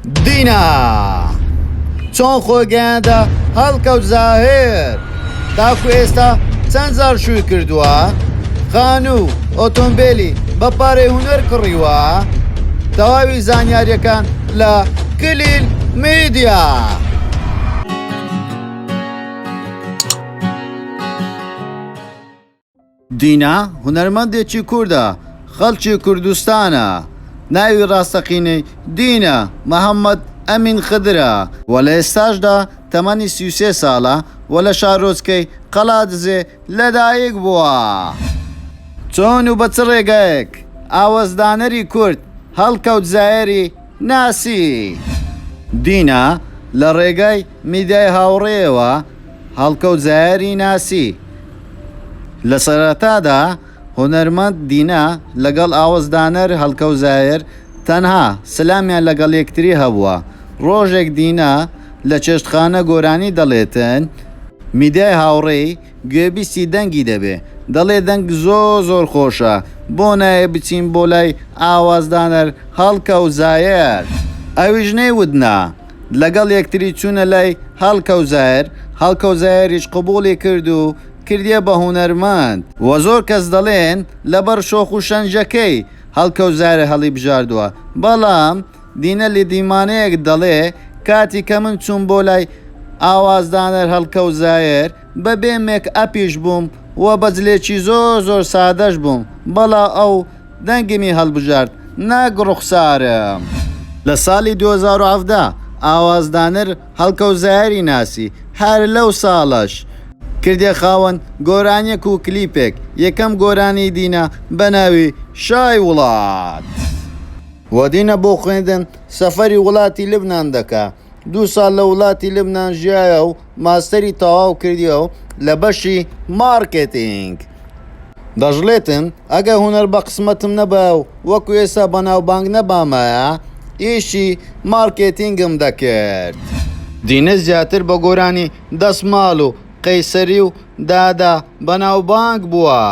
دینا چۆن خۆی گەیاندە هەڵکەوت زاهیر تاکو ئێستا چەند جار شووی کردووە خانوو و ئۆتۆمبێلی بە پارەی هونەر کڕیوە تەواوی زانیاریەکان لە کلیل میدیا. دینا هونەرمەندێکی کوردە، خەڵکی کوردستانە. ناوی ڕاستەقینەی دینا محەمەد ئەمین خدرە و لە ئێستاشدا تەمەنی 33 ساڵە و لە شارۆچکەی قەڵادزێ لەدایک بووە. چۆن و بە چ ڕێگایەک ئاوەزدانەری کورد هەڵکەوت زایەری ناسی؟ دینا لە ڕێگای میدیای هاوڕێیەوە هەڵکەوت زایەری ناسی. لە سەرەتادا هونەرمەند دینا لەگەڵ ئاوەزدانەر هەڵکەوت زایەر تەنها سلامیان لەگەڵ یەکتری هەبووە، ڕۆژێک دینا لە چێشتخانە گۆرانی دەڵێتن، میدیای هاوڕێی گوێبیستی دەنگی دەبێ، دەڵێ دەنگ زۆر زۆر خۆشە، بۆ نایەی بچین بۆ لای ئاوازدانەر هەڵکەوت زایەر؟ ئەویش نەیوت نا. لەگەڵ یەکتری چوونە لای هەڵکەوت زاهیر، هەڵکەوت زاهیریش قبوڵی کرد و کردیە بە هونەرمەند. وە زۆر کەس دەڵێن لەبەر شۆخ و شەنجەکەی هەڵکەوت زاهیر هەڵیبژاردووە، بەڵام دینە لە دیمانەیەک دەڵێ کاتی کە من چووم بۆ لای ئاوازدانەر هەڵکەوت زاهیر بەبێ مێک ئەپیش بووم و بە جلێکی زۆر زۆر سادەش بووم، بەڵا ئەو دەنگمی هەڵبژارد نەک ڕوخسارم. لە ساڵی 2017 ئاوازدانەر هەڵکەوت زاهیری ناسی، هەر لەو ساڵەش کردیە خاوەن گۆرانیەک و کلیپێک، یەکەم گۆرانی دینە بە ناوی شای وڵات. وە دینە بۆ خوێندن سەفەری وڵاتی لبنان دەکا، دوو ساڵ لە وڵاتی لبنان ژیایە و ماستەری تەواو کردیە و لە بەشی مارکێتینگ. دەشڵێتن، ئەگەر هونەر بە قسمەتم نەبایە و وەکو ئێستا بەناوبانگ نەبامایە، ئیشی مارکێتینگم دەکرد. دینە زیاتر بە گۆرانی دەسماڵ و قەیسەری و دادا بەناوبانگ بووە.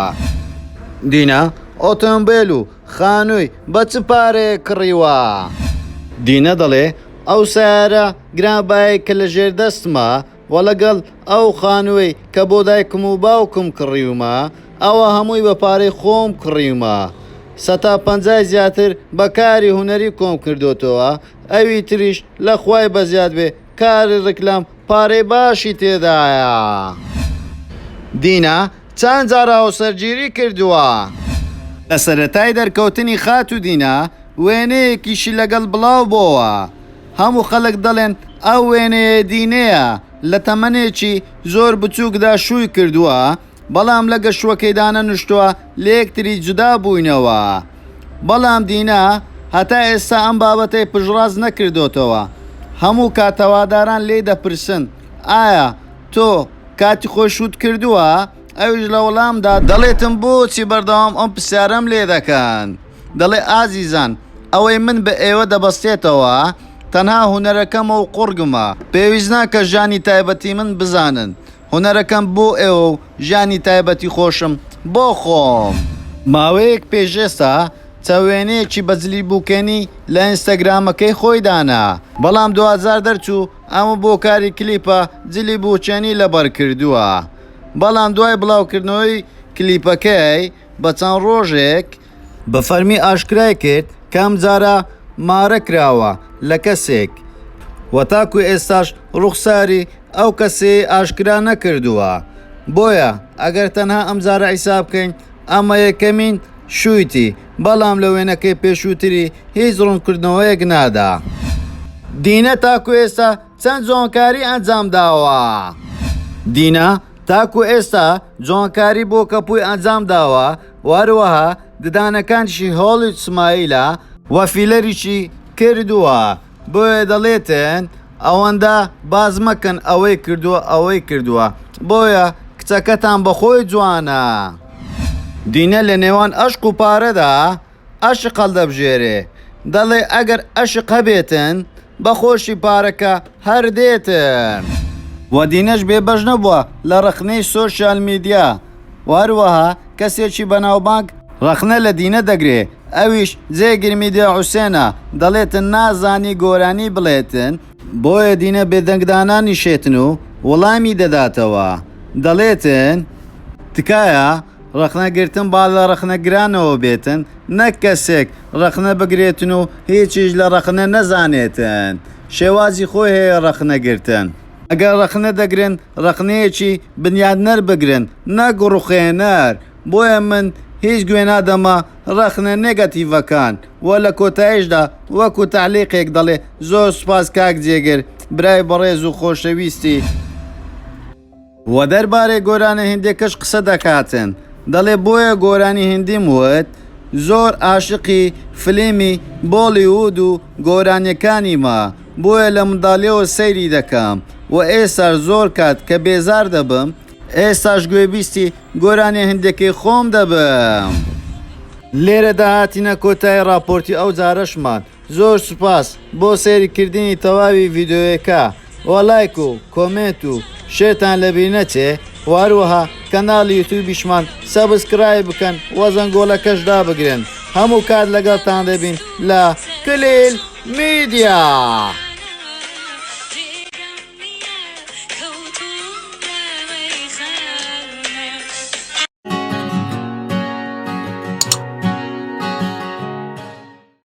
دینا ئۆتۆمبێل و خانووی بە چ پارەیەک کڕیوە؟ دینە دەڵێ، ئەو سەیارە گرانبایەی کە لەژێر دەستمە، وە لەگەڵ ئەو خانووەی کە بۆ دایکم و باوکم کڕیومە ئەوە هەمووی بە پارەی خۆم کڕیومە سەتا پەنجای زیاتر بە کاری هونەری کۆم کردۆتەوە ئەوی تریش لە خوای بەزیاد بێ کاری ڕیکلام پارەی باشی تێدایە. دینا چەند جار هاوسەرگیری کردووە؟ لە سەرەتای دەرکەوتنی خاتوو دینا وێنەیەکیشی لەگەڵ بڵاو بۆوە هەموو خەڵک دەڵێن ئەو وێنەیە دینەیە لە تەمەنێکی زۆر بچووکدا شووی کردووە بەڵام لەگە شووەکەیدا نەنوشتووە لەیەکتری جودا بووینەوە بەڵام دینا هەتا ئێستا ئەم بابەتەی پشتڕاست نەکردۆتەوە هەموو کات هەواداران لێی دەپرسن ئایا تۆ کاتی خۆی شووت کردووە ئەویش لە وەڵامدا دەڵێتم بۆچی بەردەوام ئەم پرسیارەم لێ دەکەن؟ دەڵێ ئازیزان ئەوەی من بە ئێوە دەبەستێتەوە تەنها هونەرەکەمە و قوڕگمە، پێویست ناکە ژیانی تایبەتی من بزانن، هونەرەکەم بۆ ئێوە و ژیانی تایبەتی خۆشم بۆ خۆم. ماوەیەک پێش ئێستا چەند وێنەیەکی بە جلی بووکێنی لە ئینستاگرامەکەی خۆی دانا، بەڵام دواجار دەرچوو ئەمە بۆ کاری کلیپە جلی بووکێنی لەبەر کردووە، بەڵام دوای بڵاوکردنەوەی کلیپەکەی بە چەند ڕۆژێک، بە فەرمی ئاشکرای کرد کە ئەمجارە مارە کراوە لە کەسێک و تاکو ئێستاش ڕوخساری ئەو کەسەی ئاشکرا نەکردووە، بۆیە ئەگەر تەنها ئەمجارە حیساب بکەین ئەمە یەکەمین شوویتی، بەڵام لە وێنەکەی پێشووتری هیچ ڕوونکردنەوەیەک نادا. دینە تاکو ئێستا چەند جوانکاری ئەنجامداوە؟ دینا تاکو ئێستا جوانکاری بۆ کەپووی ئەنجامداوە و هەروەها ددانەکانیشی هۆڵی سمایلە و فیلەریشی کردووە، بۆیە دەڵێتن ئەوەندە باس مەکەن ئەوەی کردووە ئەوەی کردووە، بۆیە کچەکەتان بەخۆی جوانە. دینە لە نێوان ئەشق و پارەدا ئەشق هەڵدەبژێرێ، دەڵێ ئەگەر ئەشق هەبێتن بە خۆشی پارەکە هەر دێتن. وە دینەش بێ بەش نەبووە لە ڕەخنەی سۆشیال میدیا و هەروەها کەسێکی بەناوبانگ ڕەخنە لە دینە دەگرێ. ئەویش جێگر میدیا حوسێنە دەڵێتن نازانی گۆرانی بڵێتن، بۆیە دینە بێدەنگ دانانیشێتن و وەڵامی دەداتەوە دەڵێتن، تکایە ڕەخنەگرتن با لە ڕەخنەگرانەوە بێتن نەک کەسێک ڕەخنە بگرێتن و هیچیش لە ڕەخنە نەزانێتن شێوازی خۆی هەیە ڕەخنەگرتن. ئەگەر ڕەخنە دەگرن ڕەخنەیەکی بنیادنەر بگرن نەک ڕوخێنەر بۆیە من هیچ گوێ نادەمە ڕەخنە نێگەتیڤەکان وە لە کۆتایشدا وەکو تەعلیقێک دەڵێ زۆر سوپاس کاک جێگر برای بەڕێز و خۆشەویستی وە دەربارەی گۆرانە هیندێکەش قسە دەکاتن دەڵێ بۆیە گۆرانی هیندیم وت زۆر ئاشقی فلیمی بۆڵیوود و گۆرانیەکانیمە بۆیە لە منداڵیەوە سەیری دەکەم و ئێستاش زۆر کات کە بێزار دەبم ئێستاش گوێبیستی گۆرانیە هیندێکەی خۆم دەبم. لێرەدا هاتینە کۆتایی ڕاپۆرتی ئەو جارەشمان زۆر سوپاس بۆ سەیری کردنی تەواوی ڤیدیۆیەکە وە لایک و comment و share تان لەبیر نەچێ وە هەروەها کەناڵی یوتیوبیشمان subscribe بکەن وە زەنگۆڵەکەش دابگرن هەموو کات لەگەڵتان دەبین لە کلیل میدیا.